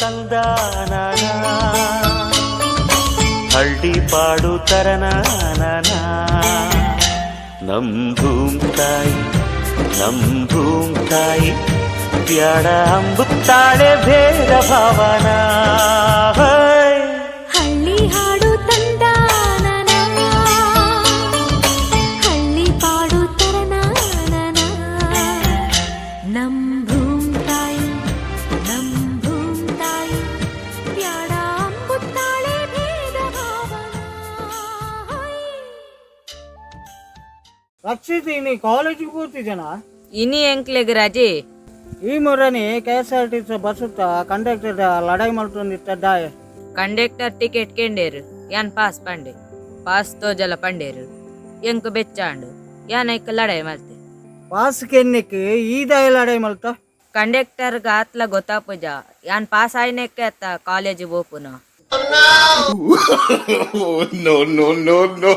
ತಂದಾನ ಹಳ್ಳಿ ಪಾಡು ತರನ ನಮ್ ಭೂಮ್ ತಾಯಿ, ನಮ್ ಭೂಮ್ ತಾಯಿ ಬ್ಯಾಡ ಅಂಬುತ್ತಾಳೆ ಭೇದ ಭಾವನ. ಹೈ. ಹಳ್ಳಿ ಹಾಡು ತಂದಾನನ, ಹಳ್ಳಿ ಪಾಡು ತರನಾನನ. ನಮ್ ಭೂಮ್ ತಾಯಿ, ನಮ್ ಭೂಮ್ ತಾಯಿ ಬ್ಯಾಡ ಅಂಬುತ್ತಾಳೆ ಭೇದ ಭಾವನ. ರಕ್ಷಿತ್, ಇನಿ ಕಾಲೇಜಿಗೆ ಪೋತಿಜನ? ಇನಿ ಎಂಕ್ಲೆಗ್ ರಜೆ. ಈ ಮುರನಿ ಕೆಎಸ್ಆರ್ಟಿಸಿ ಬಸ್ಸುತ್ತ ಕಂಡಕ್ಟರ್ ಲಡಾಯಿ ಮಲ್ತೊಂದಿತ್ತ ದಾಯೆ? ಕಂಡಕ್ಟರ್ ಟಿಕೆಟ್ ಕೆಂಡೇರು, ಯಾನ್ ಪಾಸ್ ಪಂಡೆ. ಪಾಸ್ ತೋಜಲ ಪಂಡೇರು. ಎಂಕ್ ಬೆಚ್ಚಾಂಡು, ಯಾನ್ ಐಕ್ ಲಡಾಯಿ ಮಲ್ತೆ. ಪಾಸ್ ಕೆನ್ನಿಕ್ ಈ ದಾಯ ಲಡಾಯಿ ಮಲ್ತ? ಕಂಡಕ್ಟರ್ ಆತ್ಲ ಗೊತ್ತಾಪುಜ, ಯಾನ್ ಪಾಸ್ ಆಯ್ನೆಕ್ಕೆ ಅತ್ತ college ಪೋಪುನ. No, no, no, no.